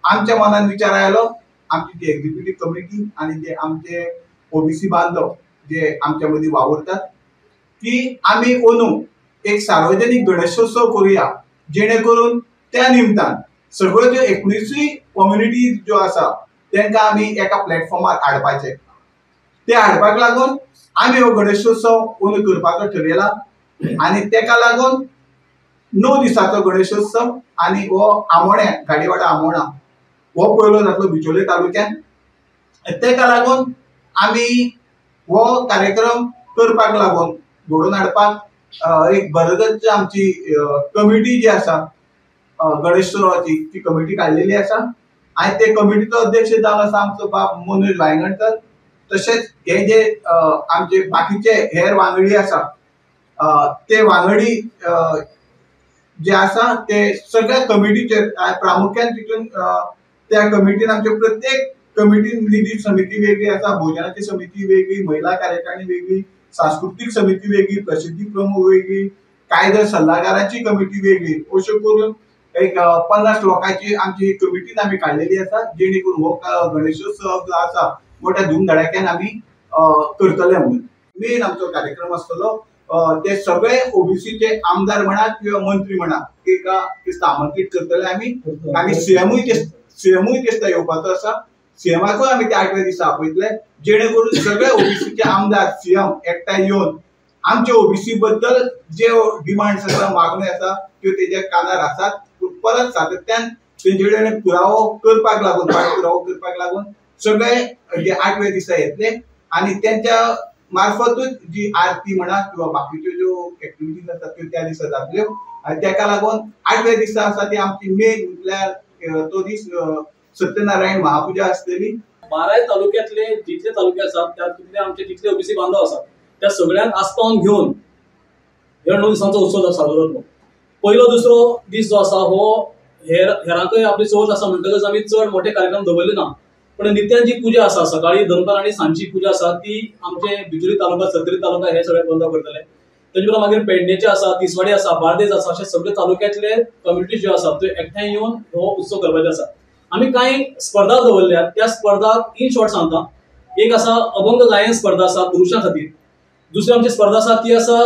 आमच्या मनान विचार आयलो, आमची जी एक्झिक्युटीव कमिटी आनी जे आमचे ओबीसी बांधव जे आमच्या मदीं वावुरतात की आमी अंदू एक सार्वजनीक गणेशोत्सव करुया, जेणे करून त्या निमतान सगळ्यो ज्यो 19 कम्युनिटीज ज्यो आसा तांकां आमी एका प्लॅटफॉर्मार हाडपाचे. ते हाडपाक लागून आमी हो गणेशोत्सव अंदू करपाचो ठरयला आनी तेका लागून 9 दिसाचो गणेशोत्सव आनी हो आमोण्या गाडीवाडा आमोणा हो पयलो जातलो बिचोले तालुक्यान. तेका लागून आमी हो कार्यक्रम करपाक लागून घडोवन हाडपाक एक भरगच्च आमची कमिटी जी आसा गणेशोत्सवाची ती कमिटी काडलेली आसा आनी ते कमिटीचो अध्यक्ष जावन आसा आमचो बाब मनोज वायंगणकर. तशेंच हे जे आमचे बाकीचे हेर वांगडी आसा ते वांगडी जे आसा ते सगळ्या कमिटीचेर प्रामुख्यान तितून त्या कमिटीन आमचे प्रत्येक कमिटीन निधी समिती वेगळी आसा, भोजनाची समिती वेगळी, महिला कार्यकारिणी वेगळी, सांस्कृतीक समिती वेगळी, प्रसिद्धी प्रमुख वेगळी, कायदो सल्लागारांची कमिटी वेगळी, अश्यो करून एक 50 लोकांची आमची कमिटीन आमी काडलेली आसा, जेणे करून हो गणेशोत्सव जो आसा मोठ्या धुमधडाक्यान आमी करतले म्हणून. मेन आमचो कार्यक्रम आसतलो ते सगळे ओबीसीचे आमदार म्हणा किंवा मंत्री म्हणा एका आमंत्रीत करतले आमी. आनी सीएमूय तेस्ता येवपाचो आसा, सीएमाकूय आमी त्या 8व्या दिसा आपयतले, जेणे करून सगळे ओबीसीचे आमदार सीएम एकठांय येवन आमचे ओबीसी बद्दल जे डिमांड्स आसा, मागण्यो आसा त्यो तेज्या कानार आसात, परत सातत्यान तेंचे कडेन पुरावो करपाक लागून, पाठपुरावो करपाक लागून सगळे जे 8व्या दिसा येतले आनी तेंच्या मार्फतूच जी आरती म्हणा किंवा बाकीच्यो ज्यो एक्टिविटीज आसात त्यो त्या दिसा जातल्यो. आनी तेका लागून 8व्या दिसा आसा ती आमची मेन म्हटल्यार तो दीस सत्यनारायण महापुजा आसतली. 12 तालुक्यातले जितले तालुके आसात त्या आमचे जितले ओबीसी बांधव आसात त्या सगळ्यांक आस्पावन घेवन ह्या 9 दिसांचो उत्सव साजरो जातलो. पयलो दुसरो दीस जो आसा हो हेरांकय आपली चवथ आसा म्हणटकच आमी चड मोठे कार्यक्रम दवरले ना, पण नित्यान जी पुजा आसा सकाळी दनपार आनी सांजची पुजा आसा ती आमचे बिचोली तालुका, सत्तरी तालुका हे सगळे बंद करतले. तेजे बरोबर मागीर पेडणेचे आसा, तिसवाडी आसा, बार्देज आसा, अशे सगळे तालुक्यातले कम्युनिटीज ज्यो आसात त्यो एकठांय येवन हो उत्सव करपाचे आसा. आमी कांय स्पर्धा दवरल्यात, त्या स्पर्धा इन शॉर्ट सांगता. एक आसा अभंग गायन स्पर्धा आसा पुरुशां खातीर, दुसरी आमची स्पर्धा आसा ती आसा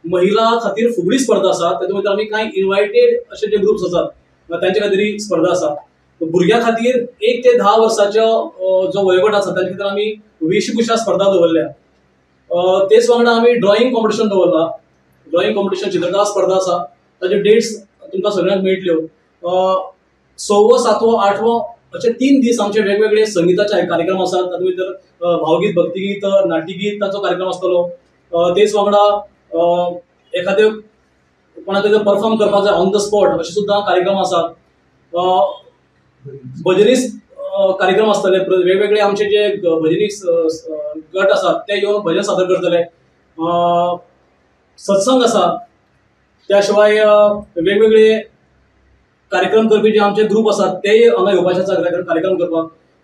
महिला खातीर फुगडी स्पर्धा आसा, तातूंत भितर आमी कांय इनवायटेड अशे जे ग्रुप्स आसात तांचे खातीर ही स्पर्धा आसा. भुरग्यां खातीर 1 ते 10 वर्साचो जो वयोगट आसा तांचे खातीर आमी वेशभूषा स्पर्धा दवरल्या. तेच वांगडा आमी ड्रॉइंग कॉम्पिटिशन दवरला, ड्रॉइंग कॉम्पिटिशन चित्रकला स्पर्धा आसा, ताच्यो डेट्स तुमकां सगळ्यांक मेळटल्यो. 6वो, 7वो, 8वो अशे 3 दीस आमचे वेगवेगळे संगिताचे कार्यक्रम आसात, तातूंत भितर भावगीत, भक्तिगीत, नाट्यगीत ताचो कार्यक्रम आसतलो. तेच वांगडा एखादे कोणाक जर परफॉर्म करपाक जाय ऑन the spot अशे सुद्दां कार्यक्रम आसात. भजनी कार्यक्रम आसतले, वेगवेगळे आमचे जे भजनी गट आसात ते येवन भजन सादर करतले. सत्संग आसा, त्या शिवाय वेगवेगळे कार्यक्रम करपी जे आमचे ग्रुप आसात तेय हांगा येवपाचे आसा कार्यक्रम करपाक.